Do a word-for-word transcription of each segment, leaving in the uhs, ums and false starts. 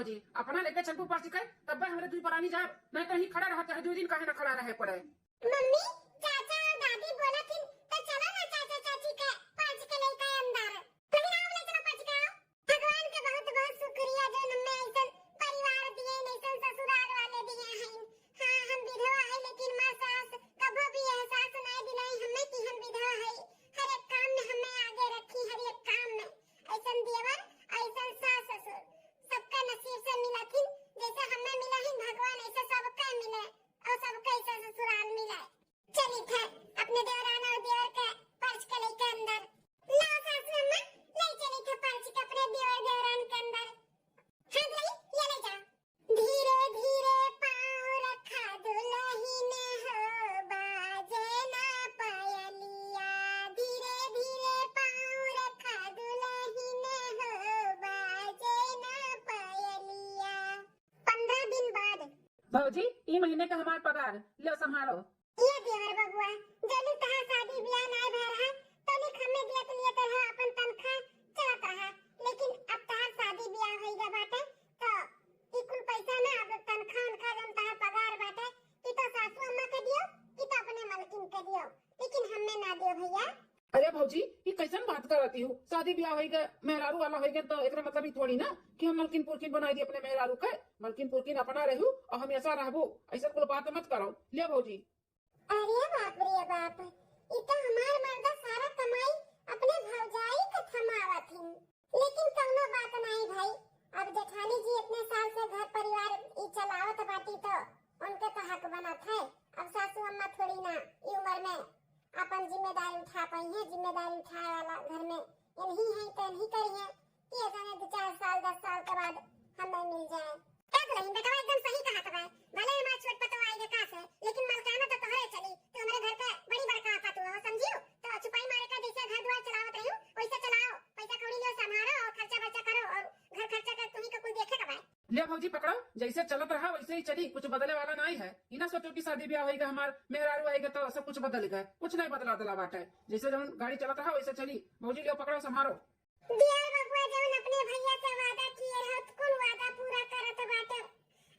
जी, अपना लेके चलबू पर्च के, तब्बे हमरे दुई परानी जाब, नहीं तो यहीं खड़ा रहा, चाहे दुई दिन काहे ना खड़ा रहे पड़े। मम्मी, चाचा और दादी बोलत हिन, तो चलो ना चाचा चाची के पर्च के लेके अंदर। नहीं ना, ले चलो पर्च के आओ। भगवान के बहुत बहुत शुक्रिया जो हमें ऐसन परिवार दिए, ऐसन ससुराल वाले दिए हैं। हाँ, हम विधवा है लेकिन माँ सास कभो भी एहसास नहीं दिलाई हमें कि हम विधवा है। हर एक काम में हमें आगे रखी, हर एक काम में। ऐसन देवर, ऐसन सास ससुर, सबका नसीब से मिलथिन। जैसे हमें मिला ही भगवान, ऐसे सबका मिले और सबका ऐसा ससुराल मिले। चली थे अपने देवरान और देवर के पर्च के लेके अंदर। लाओ सासू अम्मा, ले चली थे पर्च के अपने देवर देवरान के अंदर। हाँ दुलही, ये ले जाओ। धीरे धीरे पाँव रखा दुलहिन हो, बाजे ना पायलिया। धीरे धीरे पाँव रखा दुलहिन हो, बाजे ना पायलिया। पन्द्रह दिन बाद। भौजी, ई महीने का हमार पगार, लो संभारो। ये देवर बबुआ, जनी तहार शादी ब्याह नाय भय रहा, तनिक हमें देत लेत रहा, अपन तनखा चलत रहा, लेकिन अब तहार शादी ब्याह होइगा बाटे, तो ई कुल पैसा ना, अब तनखा उनखा जौन तहार पगार बाटे, ई तो सासू अम्मा के दियो, ई तो अपने मलकिन के दियो, लेकिन हमें ना दियो भैया। अरे भौजी, ई कैसन बात करती हो? शादी ब्याह होइगा, मेहरारू वाला होइगा, तो एकरा मतलब ई थोड़ी ना कि हम मलकिन पुरकिन बनाई दी अपने मेहरारू के। मलकिन पुरकिन अपना रहू और हमेशा रहबू, ऐसा कुल बात मत करो। ले भौजी, अरे बाप रे बाप, ई तो हमार मर्दा सारा कमाई अपने भौजाई के थमावत हिन। लेकिन कौनो बात नाई भाई, अब जेठानी जी इतने साल से घर परिवार ई चलावत बाटी तो उनके तो हक बनत है। अब सासू अम्मा थोड़ी ना ई उम्र में अपन जिम्मेदारी उठा पाई है, जिम्मेदारी उठाए वाला घर में इनही है तो इनही करी है। कि ऐसा नहीं दो चार साल, दस साल के बाद हमें मिल जाए। का दुलहिन, बेटवा एकदम सही कहत बा। भले हमार छोट पतोह आई गे का से, लेकिन मलकाना तो तोहरे चली। तू हमरे घर के बड़ी बड़का आफत हुआ हो, समझियो? तो चुपाई मारे का जैसे घर द्वार चलावत रही हो, वैसे चलाओ। पैसा कौड़ी लियो, संभारो और खर्चा बर्चा करो और घर खर्चा का तुम्ही का कुल देखे का बा। ले भौजी पकड़ो, जैसे चलत रहा वैसे ही चली, कुछ बदले वाला नहीं है। ई ना सोचो कि शादी ब्याह होइगा, हमार मेहरारू आइगा तो सब कुछ बदल गए, कुछ नहीं बदला दला बाटे। जैसे जौन गाड़ी चलत रहा वैसे चली। भौजी लियो पकड़ो, संभारो। दियर बबुआ जौन अपने भैया से वादा किए रहो, तो कुल वादा पूरा करत बाटे।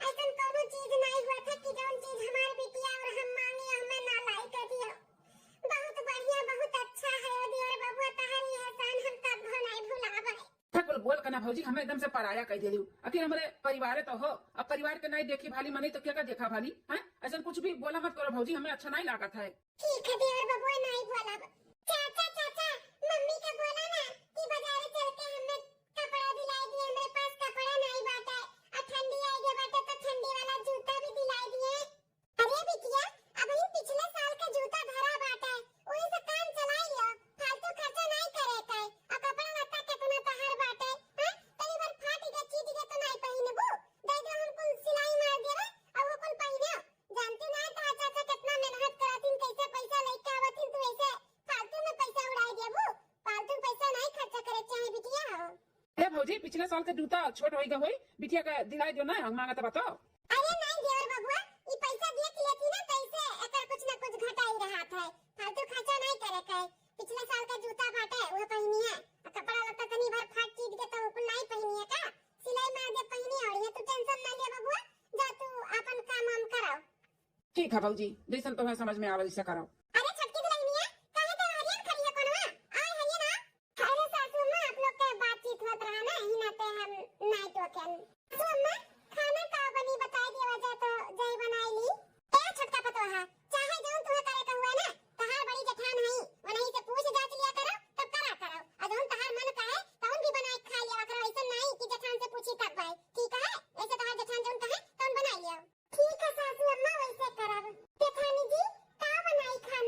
ऐसन कौनो चीज नाई हुआ था कि जौन चीज हमार बिटिया और हम मांगे, हमें ना लाई के दियो। बहुत बढ़िया, बहुत अच्छा है ओ दियर बबुआ, तहार ई एहसान हम कब्बो नाई भुलावे। था कुल बोल के ना भौजी, हमें एकदम से पराया कह देलू। आखिर हमरे परिवारे तो हो, अब परिवार के नाई देखी भाली मनी तो क्या का देखा भाली, हैं? ऐसन कुछ भी बोला मत करो भौजी, हमें अच्छा नाई लागत है। ठीक है देवर बबुआ, नाई बोलब। चाचा, चाचा, मम्मी के बोला ना कि बाजारे चल के हमें कपड़ा दिलाई दिए, हमरे पास कपड़ा नाई बाटे, आ ठंडी आई गए बाटे तो ठंडी वाला जूता भी दिलाई दिए। अरे बिटिया, अबहिन पिछले साल के जूता धरा बाटे, वही से काम चलाई लियो, फालतू खर्चा नाई करे के। आ कपड़ा लत्ता कितना तहार बाटे, हैं? कई बार फाट गए, चीज गए तो नाई पहिनबू, दे दो, हम कुल सिलाई मार देवे, अब वो कुल पहिने। जानती ना तो चाचा कितना मेहनत करत हिन, कैसे पैसा लेके आवत हिन, तू ऐसे फालतू में पैसा उड़ाई देबू। फालतू में पैसा नहीं खर्चा करे चाहे बिटिया हो। ए भौजी, पिछले साल के जूता छोट होई गए होई, बिटिया के दिलाई दो ना, हम मांगत बा तो। अरे नहीं देवर बबुआ, ई पैसा देख लेती ना तो ऐसे एकर कुछ ना कुछ घटाई रहत है, फालतू खर्चा नहीं करे के। पिछले साल का जूता बाटे, वो पहिनी है। आ कपड़ा लत्ता तनी भर फाट चीज के तो कुल नहीं पहिनी है का? सिलाई मार दे पहिनी और ये तू टेंशन ना ले बबुआ, जा तू अपन काम वाम करो। ठीक है भौजी, जैसन तुम्हें समझ में आवे वैसे करो। अरे छोटकी दुल्हनिया, काहे तो हरियन खड़ी है कोनवा? आए हरियन आ। अरे सासू अम्मा, आप लोग के बातचीत होत रहा ना, यही नाते हम नाई टोकन। सासू अम्मा, खाना का बनी बताई देवा जा तो जाई बनाई ली। ए छोटका पतोहा, चाहे जौन तुम्हें करे का हुआ ना, तहार बड़ी जेठान हई, वनही से पूछ जांच लिया करो, तब करा करो। आ जौन तहार मन कहे, तौन भी बनाए खा लिया करो। ऐसा नहीं कि जेठान से पूछी तब भाई, ठीक है? ऐसे तहार जेठान जौन कहे, तौन बनाई लियो। ठीक है सासू अम्मा, वैसे करब। जेठानी जी, का बनाई खाना?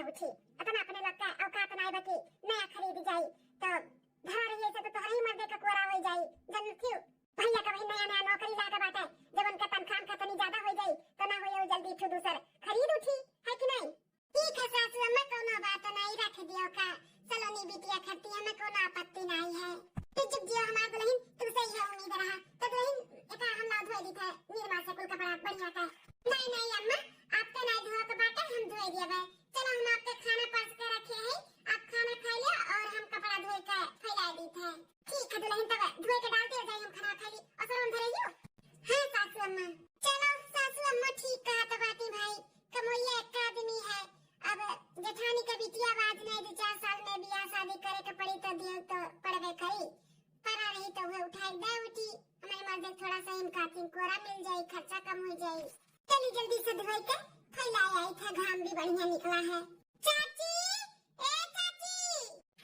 उठी, अतना अपने लोग का औकात नाई बा कि नया खरीद जाई, तो धरा रही ऐसे तो तोहरे ही मर्दे का कोरा होई जाई, जन थी। भैया का वही नया नया नौकरी लागा बाटे, जब उनका तनख्वाह का तनी ज्यादा होई जाई, तो ना होई जल्दी ठू दूसर खरीद उठी, है कि नहीं? ठीक है सासू अम्मा, कोनो बात नहीं, रख दियो का। सलोनी बिटिया खाती हमें कोनो आपत्ति नहीं है। तो चुप जियो हमार दुल्हन, तुमसे यह उम्मीद रहा। तो दुल्हन, एका हम ना धोए दी थे, निरमा से कुल कपड़ा बढ़िया का। नहीं नहीं अम्मा, आपके नहीं धोए के बाटे, हम धोए दिए बे। चलो हम आपके खाना परस के रखे हैं, आप खाना खा लियो और हम कपड़ा धोए के फैला दी थे। ठीक है दुल्हन, तब धोए के डाल दिया जाए, हम खाना खा ली। और सलोन धरे लियो। हाँ सासू अम्मा। चलो सासू अम्मा ठीक कहा तो बाती भाई, कमोइया एक आदमी है। अब जेठानी के बिटिया बा, आज नहीं दो चार साल में बियाह शादी करे के पड़ी तो दियो तो पड़बे करी। परा रही तो वह उठाए दे उठी, हमारे मर्दे थोड़ा सा इनका कोरा मिल जाई, खर्चा कम हो जाई। चली जल्दी से धोई के फैला आई था, घाम भी बढ़िया निकला है। चाची, ए चाची।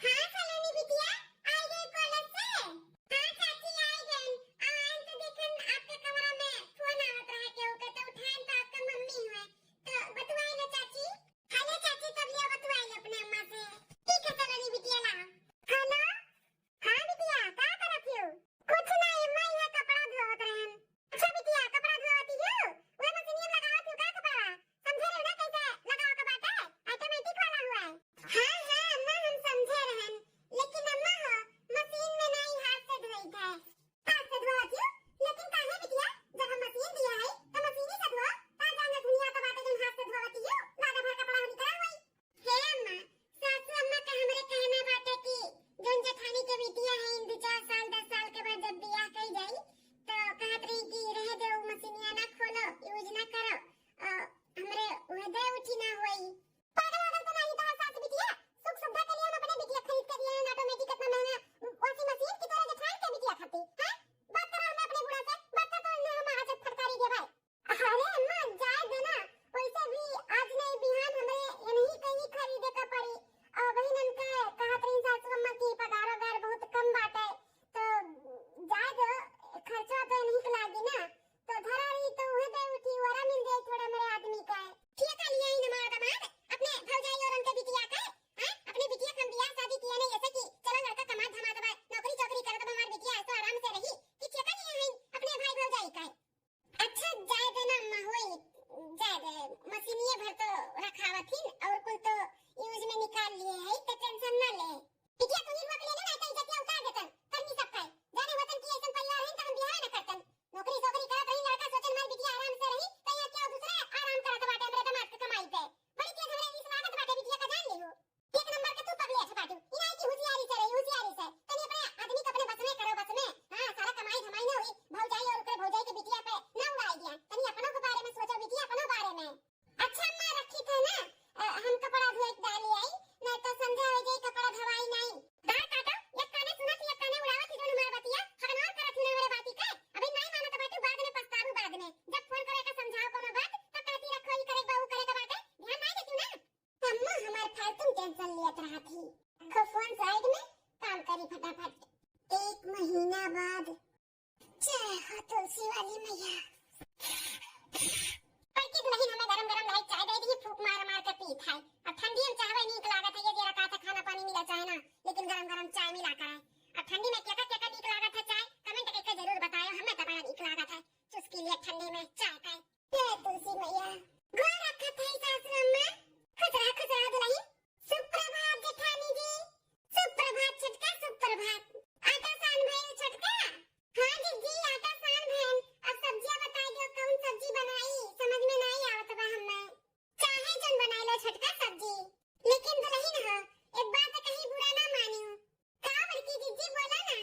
हाँ सलोनी बिटिया, आई गई कॉलेज से? हाँ चाची, आई गई। आ, आई तो देखन आपके कमरा में फोन आवत रहा केहू के, तो उठाएन तो आपके मम्मी हुए। तो बतुआई लो चाची। हेलो चाची, तब लिया बतुआई अपने अम्मा से। ठीक है सलोनी बिटिया, लाओ। हेलो। हाँ बिटिया, का करत हियो? कुछ ना अम्मा, ये कपड़ा धोवत रहन। अच्छा बिटिया, कपड़ा धोवत हियो? वह मशीनिया लगावत हियो का कपड़ा? समझे रहो ना कैसे लगावे के बाटे? ऑटोमेटिक वाला हुआ है। हाँ हाँ अम्मा, हम समझे रहन, लेकिन अम्मा हो, मशीन में नहीं, हाथ से धोई थे। हाथ से धोवत हियो? लेकिन काहे बिटिया, जब हम मशीन दिया है तो मशीन ही से धो। का जाने दुनिया का बाटे जौन हाथ से धोवत हियो, लागा भर कपड़ा निकला हुई। हे अम्मा, सासू अम्मा का हमरे कहना बाटे कि जौन जेठानी के बिटिया है, इन दो चार साल, दस साल के बाद जब बियाह कई जाई, तो कहत रही कि रहे दे, उ मशीनिया ना खोलो, यूज ना करो, अ, हमरे उहे दे उठी ना होई। पागल वागल तो नहीं तो सास बिटिया, सुख सुविधा के लिए हम अपने बिटिया खरीद के दिए हैं ऑटोमेटिक, इतना महंगा वॉशिंग मशीन की तरह जेठान के बिटिया खाती, हैं? बात करो हमने अपने बूढ़ा से, बात कर तो उन्हें हम आज फटकारी देबे। अरे अम्मा, जाए दे ना, वैसे भी आज नहीं बिहान हमरे यहीं कहीं खरीदे का पड़ी। और वही नन के कहत रही सासू अम्मा की पगार वगार बहुत कम बाटे, तो जाए दो, खर्चा तो नहीं लागी ना, तो धरा रही तो उहे दे उठी, वरा मिल जाए थोड़ा मेरे आदमी का। ठेका लिए ही हमारा दामाद, अपने भौजाई और उनके बिटिया का, हैं? अपने बिटिया का हम बियाह शादी किए नहीं ऐसे कि चलो लड़का कमात धमात बा, नौकरी चाकरी करत बा, हमार बिटिया ऐसा आराम से रही, कि ठेका लिए हैं अपने भाई भौजाई का। अच्छा, जाए दे ना अम्मा, होई, जाए दे, मशीनिये भर तो रखावत ही, और कुल तो यूज में निकाल लिए है, तो टेंशन ना ले। बिटिया, तू ही रोक लेने ना, तो इज्जतिया उतार देतन, करनी सब खाए। जाने होतन कि ऐसन परिवार है, तो हम बियाह ना करतन। नौकरी सोकरी करत रही, लड़का सोचन मार बिटिया आराम से रही, तो यहाँ क्या दूसरा आराम करत बाटे हमरे दामाद के कमाई पे। बड़ी तेज हमरे इस लागत बाटे बिटिया का, जान ले हो। एक नंबर के तू पगली अठ बाटू। ई नाई कि होशियारी से रही, होशियारी से। तनी अपने आदमी के अपने बस में करो, बस में। हाँ, सारा कमाई धमाई न हुई। भौजाई और ओकरे भौजाई के बिटिया पे न उड़ाई दिया। तनी अपनों के बारे में सोचो बिटिया, अपनों बारे में। अच्छा अम्मा, रखी थे ना, अ, हम कपड़ा धोए के डाली आई, नहीं तो संझा हो जाई, कपड़ा धवाई नहीं। दार काटो, एक काने सुनत ही, एक काने उड़ावत ही, जौन हमार बतिया, हगनवार करत ही ना हमरे बाती के। अभी नहीं मानत बाटू, बाद में पछताबू, बाद में। जब फोन करे के समझाओ कोनो बात, तो कहती रखो, ई करे के बा, ऊ करे के बाटे, ध्यान नहीं देती ना। अम्मा हमार फालतू में टेंशन लियत रहत ही। रखो फोन साइड में, काम करी फटाफट। एक महीना बाद। जय हो तुलसी वाली मैया। बड़की दुल्हन हमें गरम गरम लाई चाय दे दी, फूंक मार मार के पीत है। अब ठंडी में चाहवे नीक लागत है, ये जेरा का था खाना पानी मिला चाहे ना, लेकिन गरम गरम चाय मिला कर है। अब ठंडी में केका केका नीक लागत है चाय, कमेंट करके जरूर बतायो, हमें तो बड़ा नीक लागत है चुस्की लिए ठंडी में चाय का। जय तुलसी मैया। गोर रखत है सासू अम्मा। खुश रहा, खुश रहा दुल्हन। सुप्रभात जेठानी जी। सुप्रभात छोटका, सुप्रभात। आटा सान भइल छोटका? हाँ जिज्जी, आटा सान भइल। अब सब्जिया बताई दो, कौन सब्जी बनाई, समझ में नाई आवत बा हमें। चाहे जौन बनाई लो छोटका सब्जी, लेकिन दुल्हन हो, एक बात कही बुरा ना मानियो। का बड़की जिज्जी बोला ना।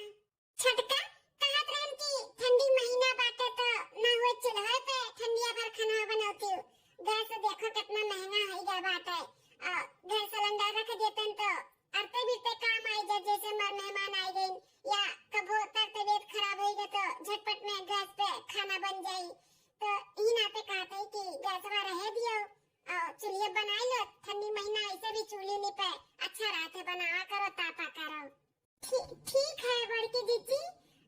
छोटका कहत रहन कि ठंडी महीना बाटे तो ना होए चूल्हा पे ठंडिया भर खाना बनौती। गैस देखो कितना महंगा हो गया बाटे। आ, गैस सिलेंडर रख देतन तो अरते बिरते काम आई जाए, जैसे मर मेहमान आई गई या कबो तर तबीयत खराब हो गई तो झटपट में गैस पे खाना बन जाई। तो ई नाते कहते कि गैसवा रहे दियो, आ, चूल्हे बनाई लो, ठंडी महीना ऐसे भी चूल्हे नहीं पे अच्छा रहते, बनावा करो, तापा करो। ठी-, ठीक है बड़की जिज्जी,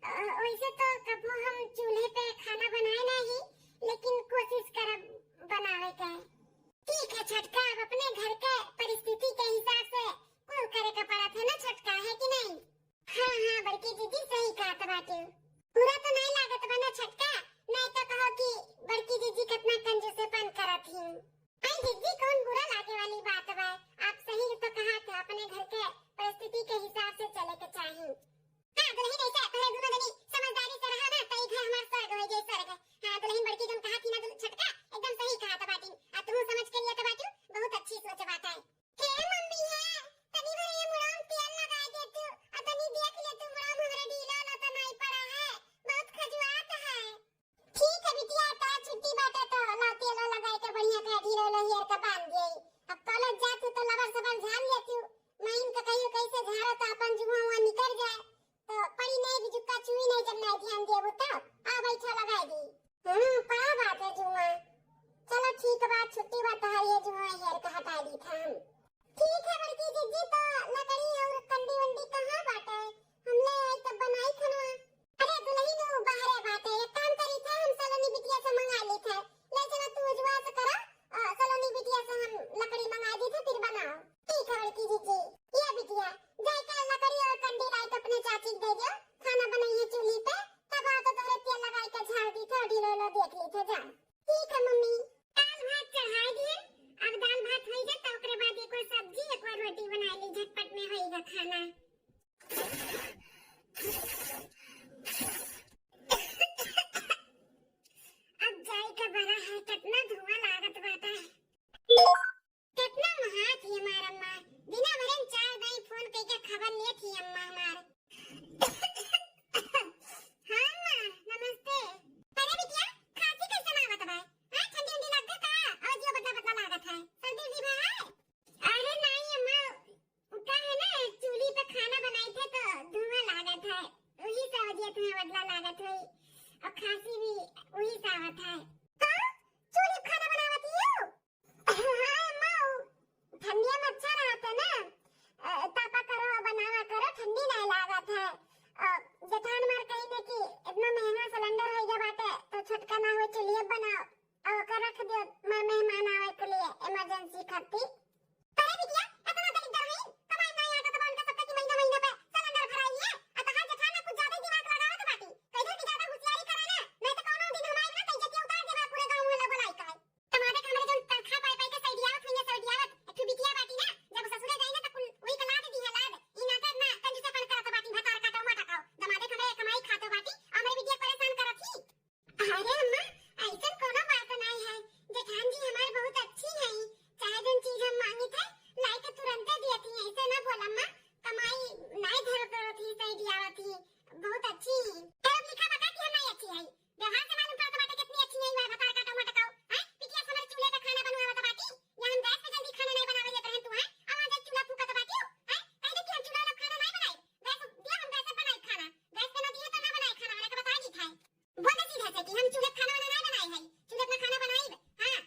अ, वैसे तो कबो हम चूल्हे पे खाना बनाए नहीं, लेकिन कोशिश करब बनावे के। ठीक है छोटका, अब अपने घर के ठीक है बड़की जीजी, तो लकड़ी और कंडी वंडी कहाँ बाटे? हम ले आई तब बनाई खनवा। अरे दुलहिन, उ बाहरे बाटे। एक काम करी थे, हम सलोनी बिटिया से मंगा ली थे। ले चलो तू उजवा से करो, अ, सलोनी बिटिया से हम लकड़ी मंगा दी थे, फिर बनाओ। ठीक है बड़की जीजी। ये बिटिया, जाए के लकड़ी और कंडी लाई के अपने चाची के दे दियो, खाना बनाइए चूल्ही पे, तब आ तो तोहरे तेल लगाई के झाड़ दी थे और ढिलो लो देख ली थे जा। ठीक है मम्मी। दाल भात चढ़ाई दिए, अब दाल भात होई जाए तो ओकरे बाद एक और सब्जी, एक और रोटी बनाई ली, झटपट में होई गा खाना। अब जाई का बड़ा है, कितना धुआं लागत बाटे। कितना महात ही हमार अम्मा, दिना भरे में चार दाई फोन कई के खबर लेत ही अम्मा हमार। हाँ अम्मा, नमस्ते। अरे बिटिया, खांसी कैसे आवत बा? हाँ, ठंडी उंडी लग गई का? आवाजियो बदला बदला लागत है, सर्दी उर्दी भा है? अरे नहीं अम्मा, उ का है ना, चूल्ही पे खाना बनाई थे तो धुआं लागत है, वही से आवाजिया तुम्हें बदला लागत है, और खांसी भी वही से आवत है। हाँ, चूल्ही पे खाना बनावत ही हो? हाँ अम्मा, उ ठंडिया में अच्छा रहत है ना, अ, तापा करो, बनावा करो, ठंडी नहीं लागत है। अ, जेठान मार कही ने कि इतना महंगा सिलेंडर हो गया बाटे, तो छोटका ना हो, चूल्हिए बनाओ, और ओकर रख दियो, मैं मेहमान आवे के लिए इमरजेंसी खातिर। अरे बिटिया, इतना दलिद्दर हई, कमाई नाई आटा दबा उनका सबका कि महीना महीना पे सिलेंडर भराई लिए, आ तहार जेठान ना कुछ ज्यादा ही दिमाग लगावत बाटी, कह दे कि ज्यादा होशियारी करे ना, नहीं तो कौनो दिन हम आइब ना तो इज्जतिया उतार देबा पूरे गाँव मोहल्ला बोलाई के। तमादे के हमरे जौन तनखा पाई पाई के सैडियावत हुई, सैडियावत, एक ठो बिटिया बाटी ना, जब ससुरे जाई ना त कुल वही के लाद दी है लाद। ई नाते ना कंजूसपन करत बाटी, भतार काटो मटकाओ। दमादे के हमरे कमाई खातो बाटी, हमरे बिटिया परेशान करत ही। अरे अम्मा, ऐसन कोनो बात नहीं है। जेठान जी हमारे बहुत अच्छी हैं, चाहे जौन चीज हम मांगी थे, लाई के तुरंते दियत ही, ऐसे ना बोल अम्मा, कमाई नहीं धरत रहत ही, सैडियावत ही, बहुत अच्छी ही। तब लिखा बता कि हम नहीं अच्छी है। व्यवहार से मालूम पड़त बाटे कितनी अच्छी है, वह भतार काटो मटकाओ, हैं? बिटिया से हमारे चूल्हे पे खाना बनवावत बाटी, या हम गैस पे जल्दी खाना नहीं बनावे देत रहन तू, हैं? और वहाँ जाके चूल्हा फूकत बाटी, हैं? कह दे कि हम चूल्हा वाला खाना नहीं बनाई, गैस दिया, हम गैस पे बनाई खाना, गैस पे ना दिए तो ना बनाई खाना, वाला के बता दी था। बोल दे सीधे से कि हम चूल्हे पे खाना वाना नहीं बनाए है, चूल्हे पे ना खाना बनाई, हाँ?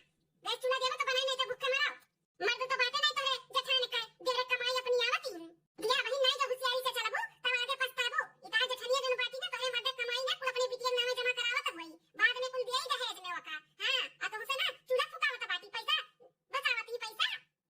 गैस चूल्हा देवे तो बनाई, नहीं तो भूखे मरो। मर्द तो बाटे नहीं तोरे जेठान का, देवरे कमाई अपनी आवत ही। बियाह बहिन नहीं जब होशियारी से चलबू, तब आगे पछताबू। ई तहार जेठनिया जौन बाटी ना, तोरे मर्दे कमाई ना, कुल अपने बिटिया के नामे जमा करावत होई। बाद में कुल दिया ही दहेज में ओका। हाँ, आ तुमसे ना चूल्हा फुकावत बाटी, पैसा बचावत ही पैसा।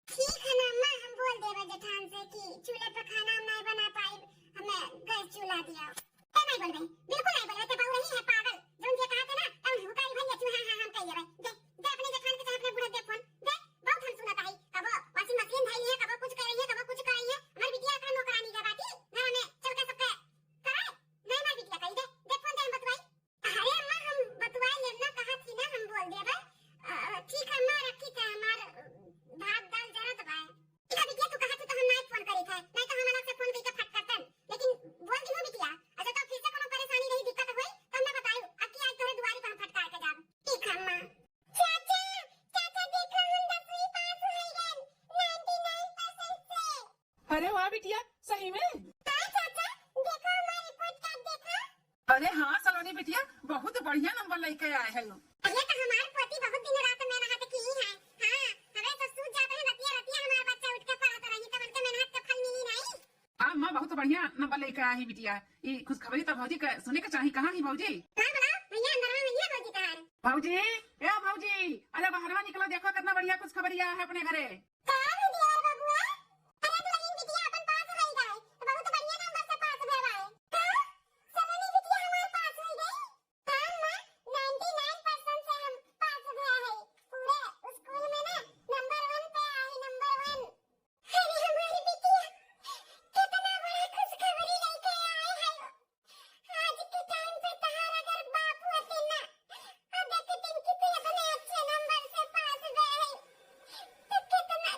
ठीक है ना अम्मा, हम बोल देबे जेठान से कि चूल्हे पे खाना हम नहीं बना पाई, हमें गैस चूल्हा दिया। ए, नहीं बोलबे, बिल्कुल नहीं बोलबे, ते बहू रही है पागल। जौन जे कहा थे ना, तौन हुकारी भैया चूहा हाँ हम कह लेबे। दे, दे अपने जेठान के चाहे अपने बूढ़ा दे फोन, दे, बहुत हम सुनत हई। कबो washing machine धई लिए, कबो कुछ कर रही है, कबो कुछ कर रही है। हमारी बिटिया का नौकरानी के बाटी, घर में चल के सबके कराए। नहीं हमारी बिटिया कही दे, दे फोन दे हम बतवाई। अरे अम्मा, हम बतवाई लेब ना, कहा थी ना, हम बोल देबे। अ, ठीक है अम्मा, रखी थे, हमार भात दाल जरत बा। ठीक है बिटिया, तू कहा थी तो हम नहीं फोन करी थे, नहीं तो हम अलग से फोन करके फट करतन। लेकिन बोल दी हो बिटिया, अच्छा तो फिर से कोनो परेशानी रही, दिक्कत होई, तो हमें बताइयो, अब की आज तोरे दुआरी पर हम फटकार के जाब। ठीक है अम्मा। चाचा, चाचा देखो हम दसवीं पास हो गए, नाइंटी नाइन परसेंट से। अरे वाह बिटिया, सही में? हाँ चाचा, देखो हमार रिपोर्ट कार्ड देखो। अरे हाँ सलोनी बिटिया, बहुत बढ़िया नंबर लेके आए है। अरे तो हमार पोती बहुत दिन रात मेहनत की है। हाँ, हमें तो सूझ जाते हैं रतिया रतिया हमार बच्चा उठ के पढ़त रही तो उनके मेहनत के फल मिली नहीं। हाँ माँ, बहुत बढ़िया नंबर लेके आई बिटिया। ई खुशखबरी तो भौजी के सुने के चाही। कहाँ ही भौजी? हाँ बोला भैया, अंदर में भैया भौजी कहाँ है? भौजी, ए भौजी, अरे बाहरवा निकलो, देखो कितना बढ़िया खुशखबरी आया है अपने घरे। का हो देवर बबुआ? अरे दुल्हन बिटिया अपन पास होई गए, तो बहुत बढ़िया नंबर से पास भरवाए। का? सलोनी बिटिया हमार पास होई गई? हाँ माँ, नाइंटी नाइन परसेंट से हम पास भरा है। पूरे स्कूल में ना नंबर वन पे आई, नंबर वन। अरे हमारी बिटिया, कितना बड़ा खुशखबरी लेके आए हैं। आज के टाइम पे तहार अगर बाप होते ना, अब देखते कि तू इतने अच्छे नंबर से पास भए है, तो कितना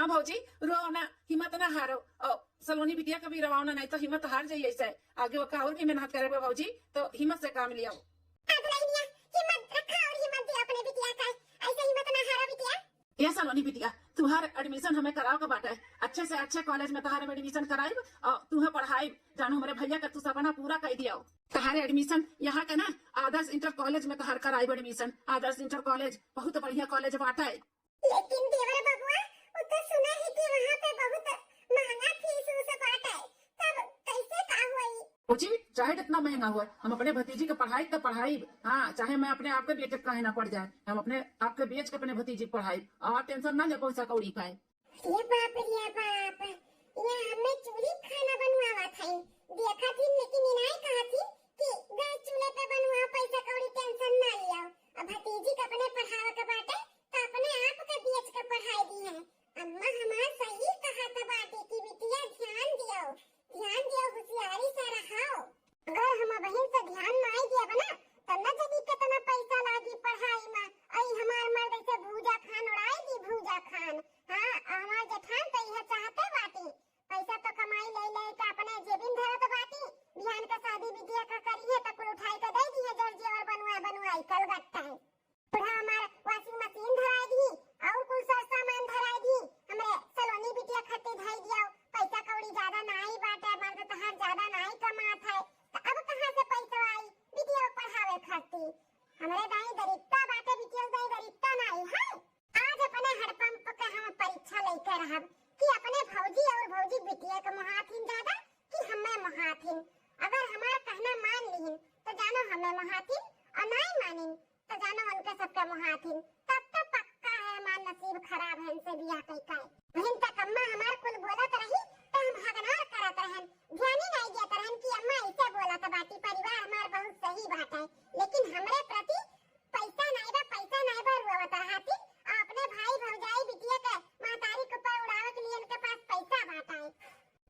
भौजी, रोओ ना, हिम्मत ना हारो। और सलोनी बिटिया का भी रोवाओ ना, नहीं तो हिम्मत हार जाई ऐसे। आगे ओका और भी मेहनत करे बा भौजी, तो हिम्मत से काम लियाओ। आ दुल्हनिया, हिम्मत रखा और हिम्मत दिया अपने बिटिया का, ऐसे हिम्मत ना हारो बिटिया। ए सलोनी बिटिया, तुहार admission हमें कराओ के बाटे, अच्छे से अच्छे college में तुहार हम admission कराइब और तुहे पढ़ाइब। जानो हमरे भैया का तू सपना पूरा कर दियो। तुहारे admission यहाँ का ना आदर्श इंटर college में तुहार कराइब admission। आदर्श इंटर college बहुत बढ़िया college बाटे। लेकिन देवर बबुआ, उ तो सुना है कि वहाँ पे बहुत महंगा फीस उस बाटे, तब कैसे का होई? भौजी, चाहे जितना महंगा हो, हम अपने भतीजी के पढ़ाई तो पढ़ाई। हाँ, चाहे मैं अपने आप के बेच के काहे ना पड़ जाए, हम अपने आप के बेच के अपने भतीजी के पढ़ाई। और tension ना ले पैसा कौड़ी का। ये बाप रे बाप, ये हमें चूल्ही खाना बनवावत है। देखा थी, लेकिन इनाय कहा थी कि गैस चूल्हे पे बनवाओ, पैसा कौड़ी tension ना लियो। अब भतीजी के अपने पढ़ावे के बाटे, तो अपने आप के बेच के पढ़ाई दी है। अम्मा हमार सही कहत बाटी कि बिटिया ध्यान दियो, ध्यान दियो, होशियारी से रहो। अगर हम अबहिन से ध्यान नाई दियब ना, तब न जनी केतना पैसा लागी पढ़ाई में। अई हमार मर्द ऐसे भूजा खान उड़ाई दी, भूजा खान। हाँ, हमार जेठान तो इहे चाहते बाटी। पैसा तो कमाई ले ले के अपने जेबिन धरत बाटी। बिहान का शादी बिटिया का करिए तो कुल उठाई के दे दिए, जर जेवर बनवाई बनवाई कलगट्टा है। बूढ़ा हमार washing machine धराई दी और कुल सर सामान धराई दी। हमरे सलोनी बिटिया खातिर धई दियो, पैसा कौड़ी ज्यादा नाई बाटे, मर्द तहार ज्यादा नाई कमात है, तो अब कहाँ से पैसा आई बिटिया पढ़ावे खातिर? हमरे दाई दरिद्रता बाटे, बिटिया दाई दरिद्रता नाई है। आज अपने हड़पंप के हम परीक्षा लेके रहब कि अपने भौजी और भौजी बिटिया के मोहाथिन ज्यादा कि हमें मोहाथिन। अगर हमार कहना मान लिहिन तो जानो हमें मोहाथिन, और नाई मानिन तो जानो उनके सबके मोहाथिन। तब तो पक्का है हमार नसीब खराब है इनसे बियाह कई का। बहिन तक अम्मा हमार कुल बोलत रही तो हम हगनार करत रहन, ध्यान ही नाई देत रहन कि अम्मा ऐसे बोलत बाटी। परिवार हमार बहुत सही बाटे, लेकिन हमरे प्रति पैसा नाई बा, पैसा नाई बा रोवत रहती। आ अपने भाई भौजाई बिटिया के महतारी के ऊपर उड़ावे के लिए इनके पास पैसा बाटे।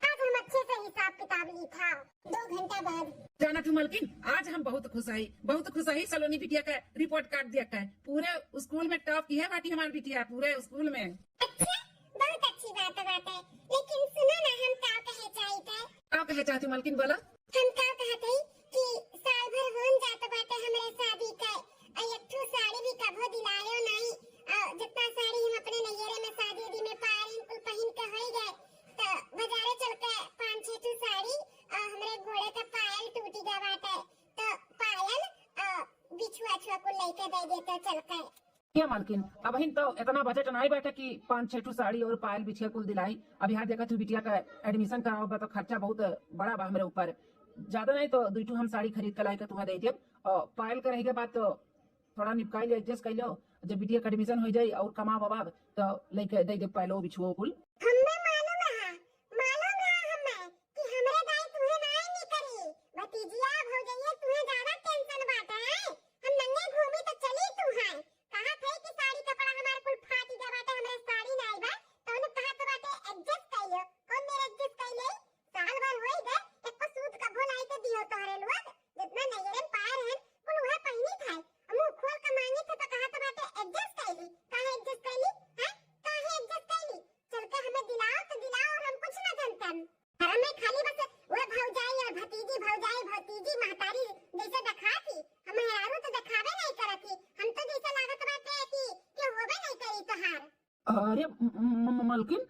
आज हम अच्छे से हिसाब किताब ली था। दो घंटा बाद। जाना तू मलकिन, आज हम बहुत खुश हई, बहुत खुश हई। सलोनी बिटिया का report card दिया का है, पूरे स्कूल में top की है बाटी हमार बिटिया, पूरे स्कूल में। अच्छा, बहुत अच्छी बात बाटे, लेकिन सुनो ना, हम का कहे चाहित है। का कहे चाहती मलकिन, बोला। हम का कहत हई कि साल भर होन जात बाटे हमरे शादी के, आ एक ठो साड़ी भी कभो दिलायो नाई। आ जितना साड़ी हम अपने नैहरे में शादी उदी में पाए रही, कुल पहिन के होई गए, तो बाजारे चल के पाँच छह ठो साड़ी, आ हमरे गोड़े के पायल टूटी गए बाटे, तो पायल, आ बिछुआ छुआ कुल लेके दे देते चल के। ए मालकिन, अबहिन तो इतना बजट नाई बाटे कि पाँच छह ठो साड़ी और पायल बिछिया कुल दिलाई। अब यहाँ देखा तू बिटिया का admission कराओ बा तो खर्चा बहुत बड़ा बा हमरे ऊपर। ज्यादा नाई तो दुई ठो हम साड़ी खरीद के लाई के तुहा दे देब। और पायल के रह गए बात तो थोड़ा निपकाई ले, adjust कर लो। जब बिटिया का admission हो जाई और कमा बबाब तो लेके दे देब पायलो बिछुओ कुल। हमें मालूम है, मालूम है हमें कि हमरे दाई तुहे नाई निकरी। भतीजिया भौजैया तुहे ज्यादा tension बाटे है। हम नंगे घूमी तो चली तू है। कहा थे कि साड़ी कपड़ा हमार कुल फाटी गया बाटे, हमरे साड़ी नाई बा। तो उन्हें कहा तो बाटे adjust कर लो। कौन मेरे adjust कर ले? साल भर होई गए, एको सूट कभो लाई के दियो तोहरे लोग। जितना नैहरे में पाए रहन, कुल उहे पहिनी थे। मुंह खोल के मांगी थे तो कहा तो बाटे adjust कर ली। काहे adjust कर ली? हैं? काहे adjust कर ली? चल के हमें दिलाओ तो दिलाओ, और हम कुछ ना जानतन। घर में खाली बस वह भौजाई और भतीजी, भौजाई, भतीजी, महतारी जैसे दिखाती, हम मेहरारू तो दिखावे नहीं करती। हम तो जैसे लागत बाटे कि, कि होबे नहीं करी तोहार। अरे म-, म-, म-, मलकिन,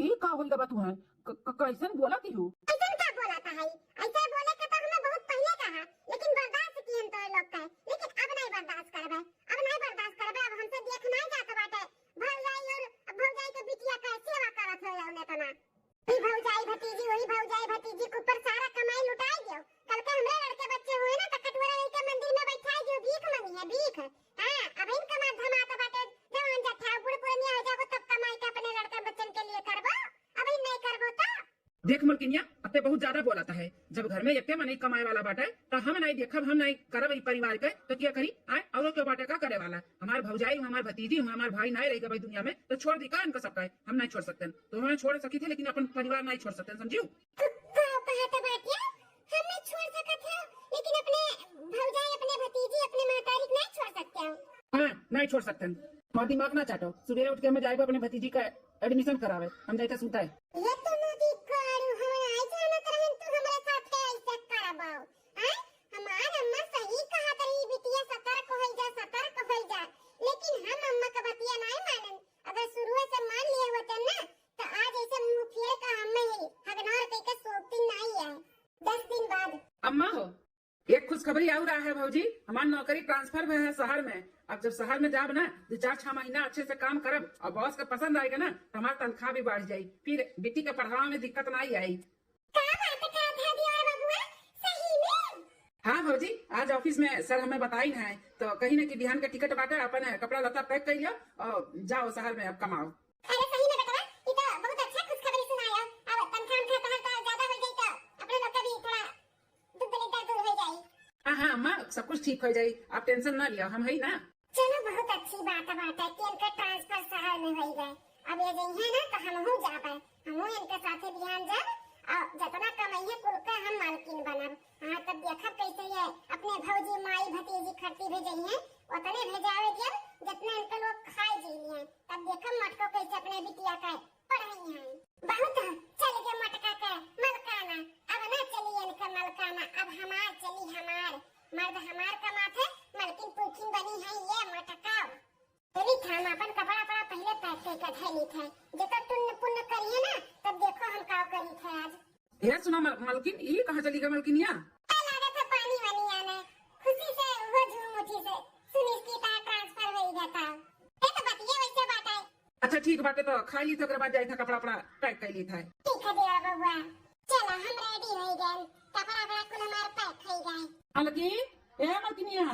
ई का होई गवा तू है? क-, क-, कैसन बोला की हूँ? ऐसन का बोला था है? ऐसे बोले के तो हमें बहुत पहले कहा, लेकिन बर्दाश्त किए तो लोग का, लेकिन अब नहीं बर्दाश्त करबे, अब नहीं बर्दाश्त करबे। अब हमसे देख नहीं जात बाटे भौजाई और भौजाई के बिटिया का सेवा करत हो जाओ ने तना। ई भौजाई भतीजी, वही भौजाई भतीजी के ऊपर सारा कमाई लुटाई दियो। कल के हमरे लड़के बच्चे हुए ना, तो कटोरा लेके मंदिर में बैठाई दियो, भीख मंगी है, भीख। हाँ, अब इनका मार धमात बाटे, जवान जठा, बूढ़ पुरनिया हो जाबो, तब कमाई के अपने लड़का बच्चन के लिए करबो, अब इन नहीं करबो तो। देख मलकिनिया, अब ते बहुत ज्यादा बोलत है। जब घर में एक्के मनई कमाए वाला बाटे, तो हम नहीं देखब, हम नहीं करब ई परिवार के, तो क्या करी? आए, औरो के बाटे का करे वाला? हमार भौजाई, हमार भतीजी, हमार भाई नहीं रह गए दुनिया में, तो छोड़ दी का इनका सबका? हम नहीं छोड़ सकते, तो हमें छोड़ सकी थे, लेकिन अपन परिवार नहीं छोड़ सकते, समझियो? तू का कहत बाटिया? हम नहीं छोड़ सकत हो, लेकिन अपने भौजाई, अपने भतीजी, अपने महतारी के नहीं छोड़ सकते हो। हाँ, नहीं छोड़ सकते। हमार दिमाग ना चाटो, सुबेरे उठ के हमें जाए अपने भतीजी का एडमिशन करावे, हम जाए सूता है। ये तो नदी कारू, हम आई जानत रहन तू हमरे साथ के ऐसे करबो। आय, हमार अम्मा सही कहत रही, बिटिया सतर्क होई जा, सतर्क होई जा, लेकिन हम अम्मा का बतिया नहीं मानन। अगर शुरुए से मान लिए होते ना, तो आज ऐसे मुंह फेर का हमें ही हगनौर कह के सोती नहीं है। दस दिन बाद। अम्मा हो, एक खुशखबरी और आ है भौजी, हमार नौकरी ट्रांसफर भय है शहर में। अब जब शहर में जाब ना, दो चार छह महीना अच्छे से काम करब और बॉस के पसंद आएगा ना, तो हमार तनख्वाह भी बढ़ जाई, फिर बिटी के पढ़ावा में दिक्कत नहीं आई। का बात करत है देवर बबुआ, सही में? हाँ भौजी, आज ऑफिस में सर हमें बताइन है, तो कही ना कि बिहान के टिकट बाटे, अपन कपड़ा लत्ता पैक कर लियो और जाओ शहर में अब कमाओ। अरे सही में बेटवा, ई तो बहुत अच्छा खुशखबरी सुनायो। अब तनख्वाह उनख्वाह तोहर तो ज्यादा हो जाई तो अपने लोग का भी थोड़ा दुख दलिद्दर दूर हो जाई। हाँ हाँ अम्मा, सब कुछ ठीक हो जाई, आप टेंशन ना लियो, हम है ना। चलो बहुत अच्छी बात बाटे कि इनका ट्रांसफर शहर में हो गए। अब ये जइहे ना तो हमहू जाबे, हमहू इनके साथे बिहान जाब और जितना कमइहे कुल का हम मालकिन बनब। हाँ तब देखब कैसे ये अपने भौजी माई भतीजी खरती भेजइहे, उतने भेजावे दियब जितना इनके लोग खाए जी लिए। तब देखब मटको कैसे अपने बिटिया का पढ़ाई है। बहुत चल गया मटका के मलकाना, अब ना चली इनका मलकाना, अब हमार चली हमार, मर्द हमार कमात है, मलकिन पुरखिन बनी है ये मटका। चली था हम अपन कपड़ा पड़ा पहले पैक करके धैली थे, जब तुम पुण्य करिए ना तब देखो हम का करी थे आज। हे सुना मल-, मलकिन, ई कहाँ चली गई मलकिनिया? ए, लागत है पानी वानी आने। खुशी से वो झूम उठी से सुनिस की तार ट्रांसफर होई गया था। ए, तो बतिये वैसे बात है। अच्छा ठीक बाटे, तो खा ली थे, ओकरे बाद जाई था कपड़ा उपड़ा पैक कर ली था। ठीक है देवर बबुआ, चला हम रेडी हो गए, कपड़ा उपड़ा कुल हमार पैक हो गए। मलकिन, ए मलकिनिया,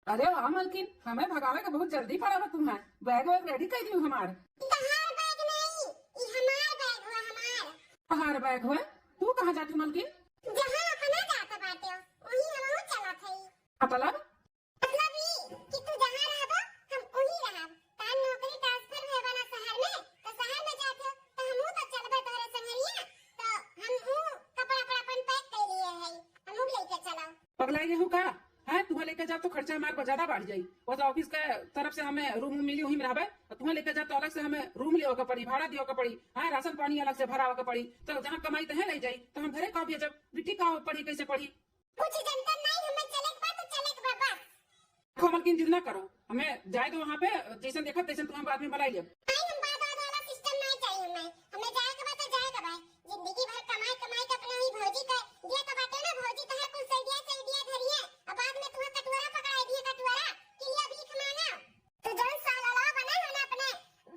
अरे वाह मलकिन, हमें भगावे के बहुत जल्दी पड़ा बा तुम्हें। बैग वैग रेडी कर दियो हमार। ई तहार बैग नहीं, ई हमार बैग हुआ, हमार। तहार बैग हुआ? तू कहाँ जाती मलकिन? जहाँ अपना जात बाटे, वहीं हमहू चलत हई। मतलब? मतलब ई कि तू जहाँ रहबो, हम वहीं रहब। तार नौकरी ट्रांसफर हुए वाला शहर में, तो शहर में जात हो, तो हमहू तो चलबे तोहरे संगरिया, तो हमहू कपड़ा उपड़ा अपन पैक कर लिए हई, हमहू लेके चलो। पगलाई गेहूँ का? हैं, तुहा लेके जाब तो खर्चा हमार ज्यादा बढ़ जाई। वो तो ऑफिस के तरफ से हमें रूम मिली, वहीं में रहबे। और तुहा लेके जाब तो अलग से हमें रूम लियो के पड़ी, भाड़ा दियो के पड़ी, हाँ, राशन पानी अलग से भरावे के पड़ी। तो जहाँ कमाई तहे ले जाई, तो हम घरे का भेजब, बिटी का पढ़ी, कैसे पढ़ी? कुछ जनता नहीं, हमें चले के बा तो चले के बा बस। देखो मलकिन, जिद ना करो, हमें जाए दो वहाँ पे, जैसन देखब तैसन तुम्हें बाद में बुलाई लेब। नहीं, हम बाद बाद वाला सिस्टम नहीं चाहिए हमें, हमें जाए के बा तो जाए के बा। जिंदगी भर कमाई कमाई के अपने ही भौजी के दिया तो बाटे ना, भौजी तोहर कुल सैडिया सैडिया धरिए, अब बाद में तुम्हें कटोरा पकड़ाई दिए, कटोरा कि लिया भीख मांगा। तो जौन साला बना है ना अपने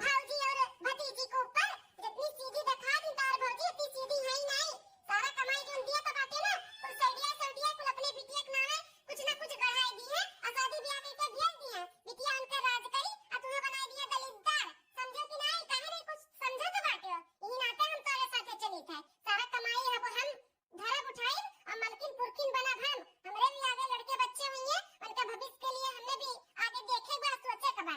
भौजी और भतीजी के ऊपर, जितनी सीधी दिखा दी तार भौजी, इतनी सीधी है ही नहीं। सारा कमाई जौन दिया तो बाटे ना, कुल सैडिया सैडिया कुल अपने बिटिया के नामे कुछ ना कुछ गढ़ाई दी है, और शादी ब्याह करके भेज दी है। बिटिया उनके राज करी, और तुम्हें बनाई दिया दलिद्दर। समझो कि नहीं? काहे नहीं कुछ समझो तो बाटे हो। यही नाते हम तोरे साथे चली थे। सारा कमाई अब हम धरब उठाई, और मलकिन पुरखिन बनब हम। हमरे भी आगे लड़के बच्चे हुई हैं, उनके भविष्य के लिए हमने भी आगे देखे के बा, सोचे के बा।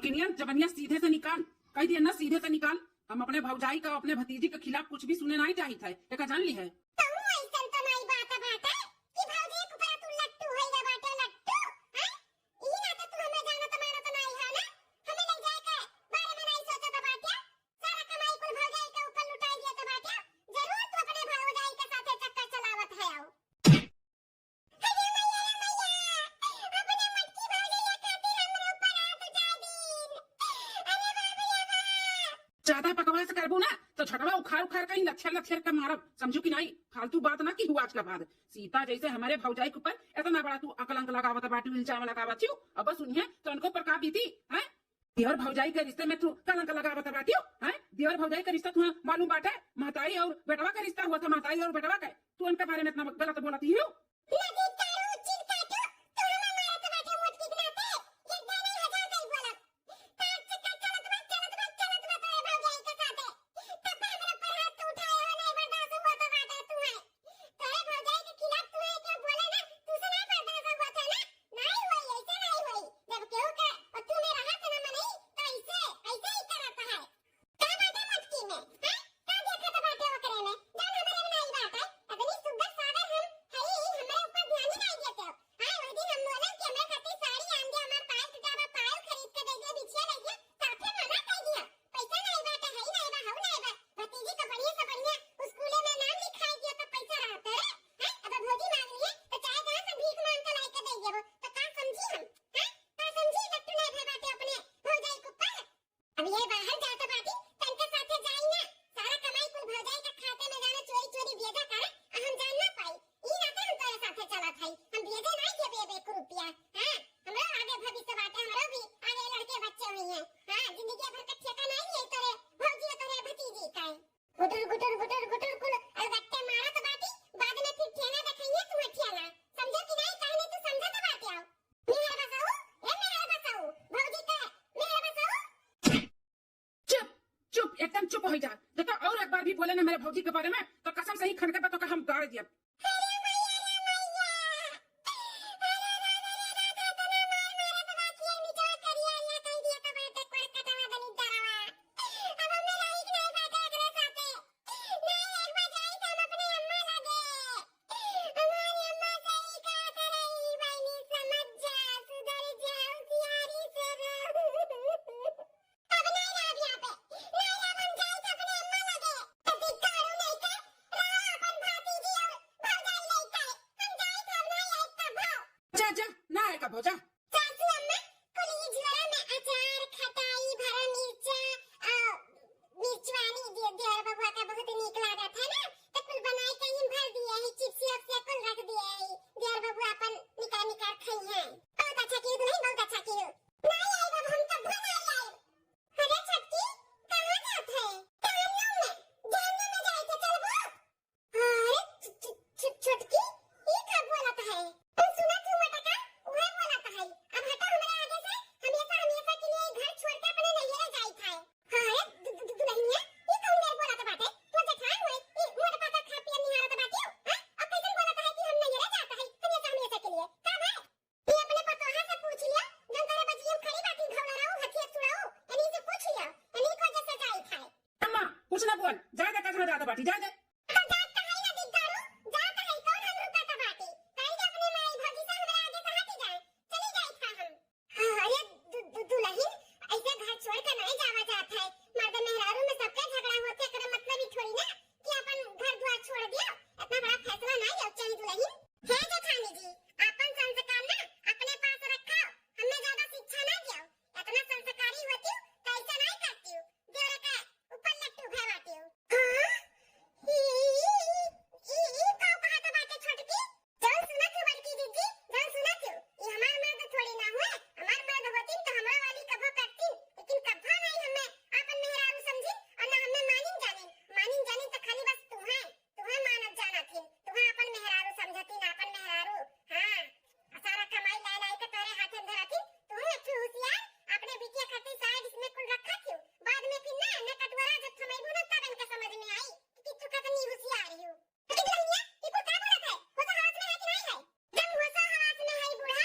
किनिया जबनिया सीधे से निकाल, कह दिया ना सीधे से निकाल। हम अपने भौजाई का, अपने भतीजी के खिलाफ कुछ भी सुने नहीं चाहित है, एका जान ली है। तू ऐसन तो नहीं बात बाटे कि भौजी के ऊपर तू लट्टू होई गा बाटे, लट्टू, हैं? इही नाते तू हमें जानत मानत नहीं है ना, हमें ले जाए के बारे में नहीं सोचत बाटे। सारा कमाई कुल भौजाई के ऊपर लुटाई दिया तो बाटे। जरूर तू अपने भौजाई के साथे चक्कर चलावत है। अरे मैया रे मैया, अपने मटकी भौजैया खातिर हमरे ऊपर हाथ उठा दीन। अरे बाप रे बाप। ज्यादा बकवास करबू ना तो झटवा उखाड़ उखाड़ कहीं लथेर लथेर के मारब, समझू कि नहीं? फालतू बात ना की हुआ आज के बाद। सीता जैसे हमारे भौजाई के ऊपर इतना बड़ा तू अकलंक लगावत बाटू, इल्जाम लगावत हूँ, अब बस उन्हें तो उनको पर का बीती है। दियोर भौजाई के रिश्ते में तू कलंक लगावत बाटियो, हैं? दियोर भौजाई के रिश्ता तुहा मालूम बाटे? महताई और बेटवा के रिश्ता हुआ था, महताई और बेटवा के। तू उनके बारे में इतना गलत बोलत ही हो? नदी कारू, चिन काटू, तू हमें मारत बाटे मोटकी के नाते। एक बार नहीं हजार बार बोलब। तार चक्कर चलत बा, चलत बा, चलत बा तोरे भौजाई के साथे। तब पे हमरा पर हाथ तू उठाए हो, नहीं बर्दाश्त हुआ तो बाटे तू है। तोरे भौजाई के खिलाफ तू है क्यों बोले ना? तू से नहीं बर्दाश्त हुआ था ना? नहीं होई, ऐसे नहीं होई। जब केहू के पत्तू में रहा से न मनई, तो ऐसे, ऐसे ही करत है। का बात है मटकी में, हैं? का देखत बाटे ओकरे में? जौन हमरे में नहीं बात है। अतनी सुंदर सागर हम हई, हमरे ऊपर ध्यान हो जा, जब तो और एक बार भी बोले ना मेरे भौजी के बारे में, तो कसम से ही खनके पे तो हम गाड़ दिया। अब नहीं रहब यहाँ पे, नहीं रहब, हम जाइत अपने अम्मा लगे। तो धिक्कारू नहीं के, रहो अपन भतीजी और भौजाई लइके, हम जाइत अब नहीं आइत कभो। जा, जा, ना आए कभो, जा। सासू अम्मा, कुल ई झोरा में अचार, खटाई, भरा मिर्चा, आ, मिर्चवानी दे-, देवर बबुआ का बहुत नीक लागत है ना, तो कुल बनाई के ही भर दिए है, चिप्सी उप्सी कुल रख दिए है, देवर बबुआ अपन निकाल निकाल खाई हैं। बहुत अच्छा कियो दुल्हन, बहुत अच्छा कियो। नहीं आइब, अब हम कभो नहीं आइब। अरे छोटकी, कहाँ जात है? टहनियों में, टहनियों में जाए थे, चलबो? अरे छ-, छ-, छ-, छोटकी, ई का बोलत है? तू सुनत हूँ मोटका, उहे बोलत है। अब हटो हमरे आगे से, हमेशा, हमेशा के लिए घर छोड़ के अपने नैहरे जाइत है। अरे दु-, दु-, दु-, दुल्हनिया, ई कौन मेर बोलत बाटे? तू जेठान होए, ई मोटका का खा पिए निहारत बाटियो, हैं? अब कैसन बोलत है कि हम नैहरे जात है, हमेशा, हमेशा के लिए? का भाई? ये अपने पतोहा से पूछ लिया, जौन तोरे बजियम खड़ी बाटी, घौड़ा रहू, हथिया सुड़ाऊ, इन्हीं से पूछ लिया, इन्हीं को जैसे जाई खाए। अम्मा, कुछ ना बोल, जा दे, कहाँ जात बाटी, जा दे। तो जात तो है ना दिद्दारू, जात है, कौन हम रुकत बाटी? कहीं के अपने माई भौजी से हमरा आगे से हटी जाए, चली जाई था हम। हाँ, अरे दु-, दु-, दुल्हन, ऐसे घर छोड़ के नहीं जावा जात है। मर्द मेहरारू में सबके झगड़ा होते, एकरा मतलब ई थोड़ी ना कि अपन घर द्वार छोड़ दियो। इतना बड़ा फैसला ना लियो चाहिए दुल्हन। हे जेठानी जी, अपन संस्कार ना अपने पास रखो, हमें ज्यादा शिक्षा ना दियो। इतना संस्कारी होती तो ऐसा नहीं करती, देवरा के ऊपर लट्टू भवाती। हाँ? ई, ई, ई, ई, ई का कहत बाटे छोटकी? जौन सुनत हो बड़की दीदी, जौन सुनत हो, ई हमार मर्द थोड़ी ना हुए, हमार मर्द होतिन तो हमरा वाली कभो करतिन, लेकिन कभो नहीं हमें आपन मेहरारू समझिन और ना हमें मानिन जानिन, मानिन जानिन तो खाली बस तुम्हें, तुम्हें मानत जानत हिन, तुम्हें आपन मेहरारू समझतिन, आपन मेहरारू, हाँ, आ सारा कमाई लाई लाई के तोरे हाथे में धरतिन, तू एक ठो होशियार, अपने बिटिया खातिर साइड इसमें कुल रखा क्यों, बाद में फिर ना, ना कटवरा जब थमैबू ना तब इनके समझ में आई कि तू कितनी होशियार हो। लेकिन दुल्हनिया, ई कुल का बोलत है? होशो हवास में है कि नहीं है? जब होशो हवास में है बूढ़ा,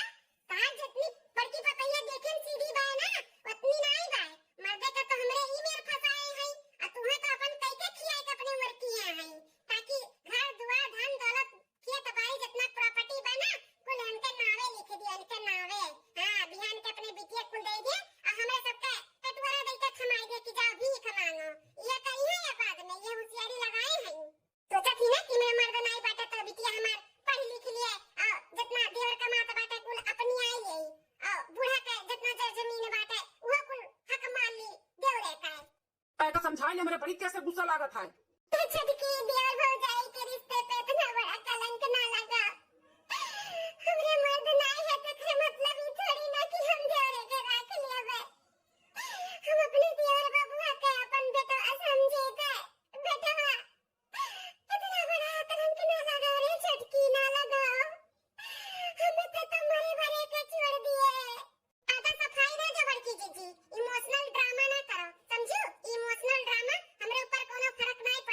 तहार जितनी बड़की पतैया देखे में सीधी बाय ना, उतनी नहीं बाय। मर्दे का तो हमरे ई मेर फंसाए हैं, आ तुम्हें तो अपन कई के खियाए के अपने उम्र किए हैं, ताकि घर दुआर धन दौलत खेत बाड़ी जितना प्रॉपर्टी बा ना, कुल इनके नावे लिख दिया, इनके नावे। हाँ, बिहान के अपने बिटिया कुल दे दे, आ हमरे सबके कटवरा दे के थमाई दे कि जाओ भीख मांगो। ये कही है या बाद में, ये होशियारी लगाए हैं। सोचत ही ना कि मेरा मर्द नाई बाटे तो बिटिया हमार पढ़ लिख लिए, आ, जितना देवर कमात बाटे कुल अपनी आई ले, आ, बूढ़ा के जितना जर जमीन बाटे वो कुल हक मार ली देवरे का। ऐसा समझाए ले मेरे बड़ी कैसे गुस्सा लागत है। तो छोटकी देवर भौजाई के रिश्ते पे इतना बड़ा कलंक ना लगा। हमरे मर्द नाई है तो फिर मतलब ई थोड़ी ना कि हम देवरे के रख लेबे। हम अपने देवर बबुआ के अपन बेटवा समझे के। बेटवा, इतना बड़ा कलंक ना लगा रे छोटकी, ना लगा। हमें तो तुम मरे मरे के छोड़ दिए। आधा सफाई ना दे बड़की जीजी, इमोशनल ड्रामा ना करो, समझू? इमोशनल ड्रामा हमरे ऊपर कोनो फर्क नाई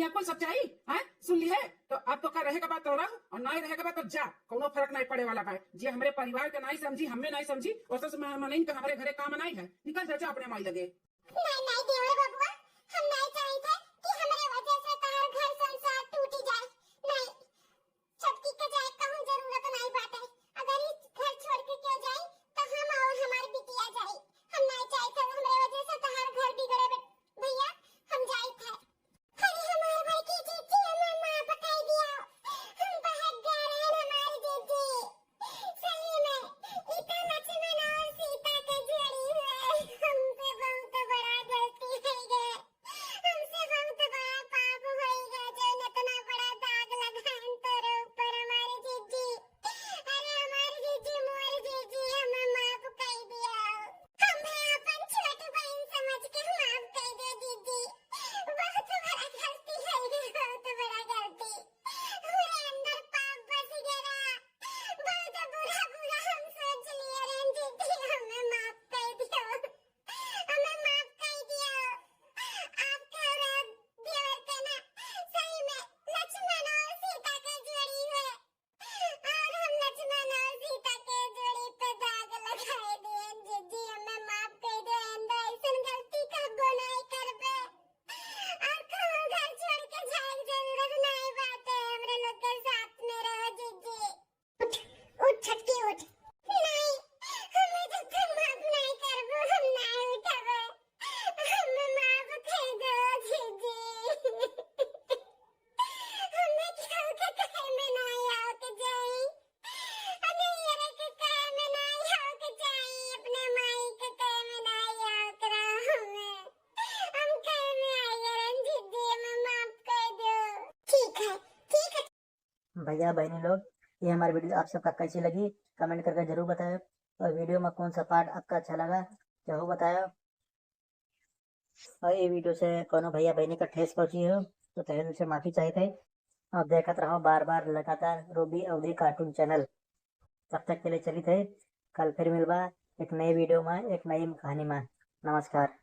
क्या कुल सच्चाई है? सुन ली है? तो अब तो का रहे के बाद तो रह और नाई रहे के बाद तो जा, कोनो फर्क नाई पड़े वाला बा। जे हमरे परिवार के नाई समझी, हमें नाई समझी, ओसे से मैं मनइन के हमरे घरे काम नाई है। निकल जा, जा अपने माई लगे। नाई, नाई देवर बबुआ, हम नाई चाहित है कि हमरे वजह से तहार घर संसार टूटी जाए। नाई, छोटकी के जाए कहूँ जरूरत नाई बाटे। अगर ई घर छोड़ के केहू जाई, तो हम और हमार बिटिया जाई। हम नाई चाहित है हमरे वजह से तहार घर बिगड़े बे-, भैया, हम जाइत है। अरे हमार बड़की जीजी, हमें माफ कर दिया, हम बहक गए रहन हमार जीजी। सही में, ई तो लक्ष्मण और सीता के जोड़ी हुए, हमसे बहुत बड़ा गलती हो गए। हमसे बहुत बड़ा पाप होइगा, जौन इतना बड़ा दाग लगाइन तोरे ऊपर हमारे जीजी। अरे हमारे जीजी, मोर जीजी, हमें माफ कर दिया। हमें अपन छोट बहन समझ के माफ कर दे जीजी। बहुत बड़ा गलती होइगा, बहुत बड़ा गलती। हमरे अंदर पाप बस गया। बहुत बुरा, बुरा हम सोच लिए रहन जीजी, हमें माफ कर दियो। हमें माफ कर दियो। आपके और देवर के ना सही में लक्ष्मण और सीता के जोड़ी है। और हम लक्ष्मण और सीता के जोड़ी पे दाग लगाए दिए। जीजी, हमें माफ कर दो। आइंदा ऐसन गलती कबो नहीं करबे। और कहूँ घर छोड़ के जाए के जरूरत नहीं बाटे। हमरे लोग के साथ में रहो जीजी। उठ, उठ छोटकी उठ। नहीं, हमें जब तक माफ नहीं करबो, हम नहीं उठबे। हमें माफ कर दो जीजी। हमें केहू के कहे में नहीं आवे के जाई। अरे यार के कहे में नहीं आवे के जाई, अपने माई के कहे में नहीं आवे के रहा हमें। हम कहे में आई रंजीत जी, हमें माफ कर दो। ठीक है, ठीक है। भैया बहनी लोग, ये हमारी वीडियो आप सबका कैसी लगी, कमेंट करके जरूर बताएं। और वीडियो में कौन सा पार्ट आपका अच्छा लगा, जरूर बताएं। और ये वीडियो से कोनो भैया बहनी का ठेस पहुंची हो, तो तहे दिल से माफी चाहित है। और देखत रहो बार बार लगातार रूबी अवधी कार्टून चैनल। तब तक के लिए चलित है, कल फिर मिलबा एक नई वीडियो में, एक नई कहानी में। नमस्कार।